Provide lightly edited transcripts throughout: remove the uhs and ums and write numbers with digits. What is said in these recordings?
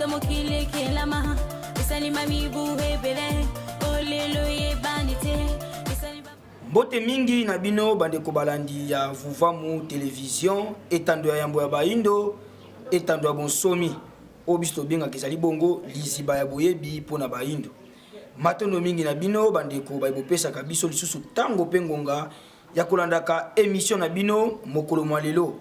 Uta mokili ekelama esalima mibu ebele olelo eyebani te. Mbote mingi na bino bandeko balandi ya Vuvamu Television, etando ya yambo ya baindo, etando ya bonsomi oyo biso tobengaka ezali bongo liziba ya boyebi mpo na baindo. Matondo mingi na bino bandeko baye bopesaka biso lisusu ntango mpe ngonga ya kolandaka emission na bino mokolo mwa lelo.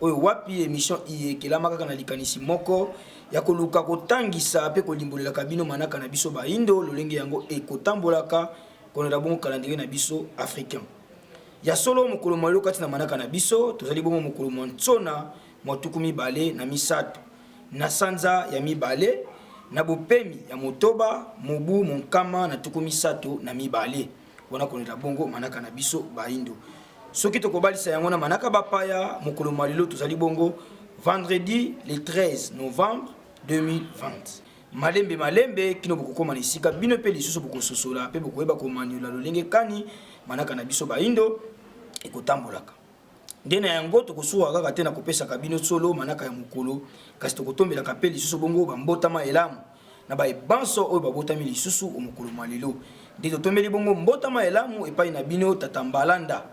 Oyo wapi emission iye ekelama kaka na likanisi moko ya koluka kotangisa pe kolimbolelaka bino manaka na biso bayindo lolenge yango ekotambolaka kolanda bongo calendrier na biso africain. Ya solo mokolo mwa lelo kati na manaka na biso tozali bongo mokolo mwa nsona mwa 23 na sanza ya mibale na bopemi ya motoba mobu monkama na 32. Wana kolanda bongo manaka na biso baindo. Soki tokobalisa yango na manaka bapaya, mokolo mwa lelo tozali bongo vendredi le 13 novembre 2020. Malembe malembe kino bokokoma na esika bino mpe lisusu bokososola mpe bokoyeba komaniola lolenge kani manaka na biso baindo ekotambolaka. Nde na yango tokosuka kaka te na kopesaka bino solo manaka ya mokolo, kasi tokotombelaka mpe lisusu bongo bambotama elamu na baye banso oyo babotami lisusu o mokolo mwa lelo. Nde totombeli bongo mbotama elamu epai na bino Tata Mbalanda,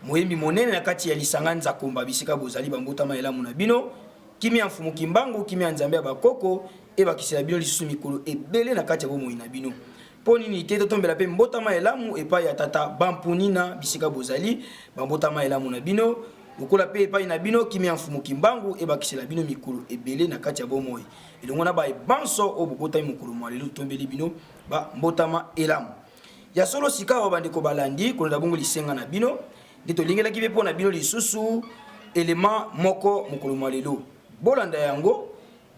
moyembi monene na kati ya lisanga Nzakomba, bisika bozali bambotama elamu na bino. Kimia ya Mfumu Kimbangu, kimia ya Nzambe ya bakoko ebakisela bino lisusu mikolo ebele na kati ya bomoi na bino. Mpo nini te totombela mpe mbotama elamu epai ya Tata Bampunina bisika bozali, bambotama elamu na bino, lokola mpe epai na bino kimia ya Mfumu Kimbangu ebakisela bino mikolo ebele na kati ya bomoi elongo na baye banso oyo bobotami mokolo mwa lelo, totombeli bino ba mbotama elamu. Ya solo sikawa bandeko balandi kolanda bongo lisenga na bino nde tolingelaki mpe mpo na bino lisusu elema moko mokolo mwa lelo. Bolanda yango.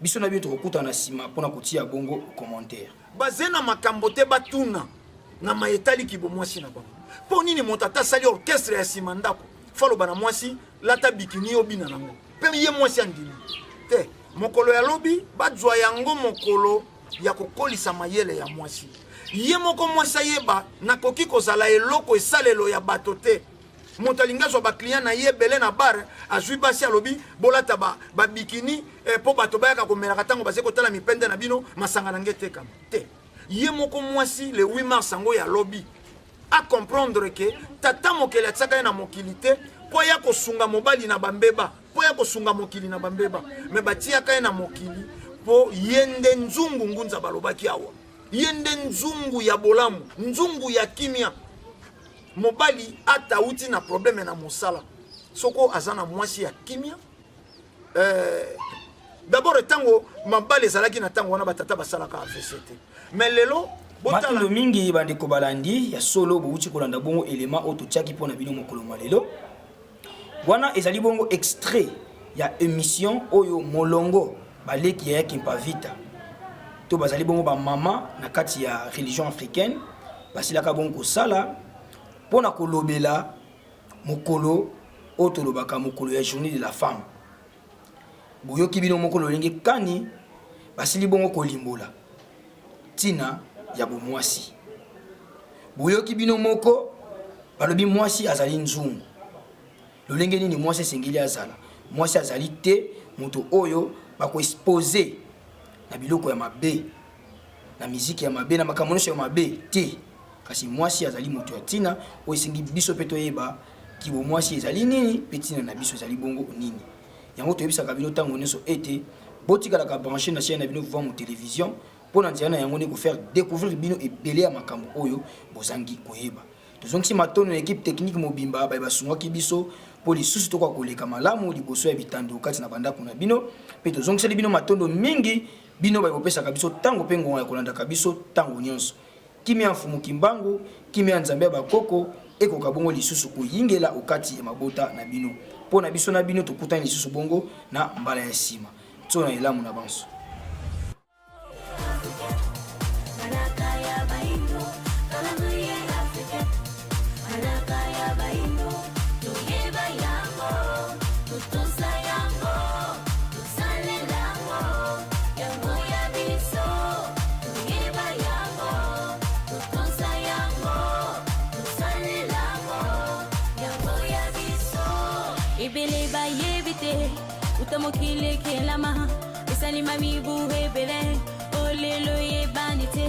Biso na bino tokokutana na nsima mpo na kotia bongo commentaire. Baze na makambo te batuna na maye etali kibomwasi na bango. Mpo nini moto ata asali orchestre ya sima ndako fo aloba na mwasi lata bikini obina nango mpe ye mwasi andimi te. Mokolo ya lobi bazwa yango mokolo ya kokolisa mayele ya mwasi. Ye moko mwasi ayeba nakoki kozala eloko esalelo ya bato te. Moto alingi azwa ba client na ye ebele na bar, azwi basi alobi bolata ba, ba bikini eh, po bato bayaka komelaka ntango bazali kotala mipende na bino, masanga na nge etekama te. Ye moko mwasi le 8 mars yango ya lobi a comprendre ke tata mokeli atiaka ye na mokili te mpo aya kosunga mobali na bambeba, mpo aya kosunga mokili na bambeba, me batiaka ye na mokili mpo ye nde nzungu ngunza balobaki awa, ye nde nzungu ya bolamu, nzungu ya kimia. Mobali ata auti na probleme na mosala, soko aza na mwasi ya kimia eh, d'abord ntango mabala ezalaki na ntango wana batata basalaka AVC te, mais lelo matondo mingi bandeko balandi ya solo bowuti kolanda bongo elema oyo totiaki mpo na bino mokolo mwa lelo. Wana ezali bongo extrait ya emission oyo molongo baleki ya Kimpa Vita to bazali bongo ba mama na kati ya religion africaine basilaka bongo kosala mpo na kolobela mokolo oyo tolobaka mokolo ya journée de la femme. Boyoki bino moko lolenge kani basili bongo kolimbola ntina ya bomwasi. Boyoki bino moko balobi mwasi azali nzungu. Lolenge nini mwasi esengeli azala? Mwasi azali te moto oyo bakoexpose na biloko ya mabe, na miziki ya mabe, na makambo nyonso ya mabe te. Kasi mwasi azali moto ya ntina oyo esengi biso mpe toyeba kibomwasi ezali nini mpe ntina na biso ezali bongo nini. Yango toyebisaka bino ntango nyonso ete botikalaka branche na chaîne na bino Vuvamu Television mpo na nzela na yango nde kofaire découvrir bino ebele ya makambo oyo bozangi koyeba. Tozongisi matondo na equipe technique mobimba baye basungaki biso mpo lisusu tokoka koleka malamu liboso ya bitando kati na bandako na bino, mpe tozongiseli bino matondo mingi bino baye bopesaka biso ntango mpe ngonga ya kolandaka biso ntango nyonso. Kimia ya Mfumu Kimbangu, kimia ya Nzambe ya bakoko ekoka bongo lisusu koyingela okati ya mabota na bino. Mpo na biso na bino tokutani lisusu bongo na mbala ya sima. Ntsona elamu na banso. Ebele bayebi te uta mokili ekelama. Esalima mibu ebele, olelo eyebani te.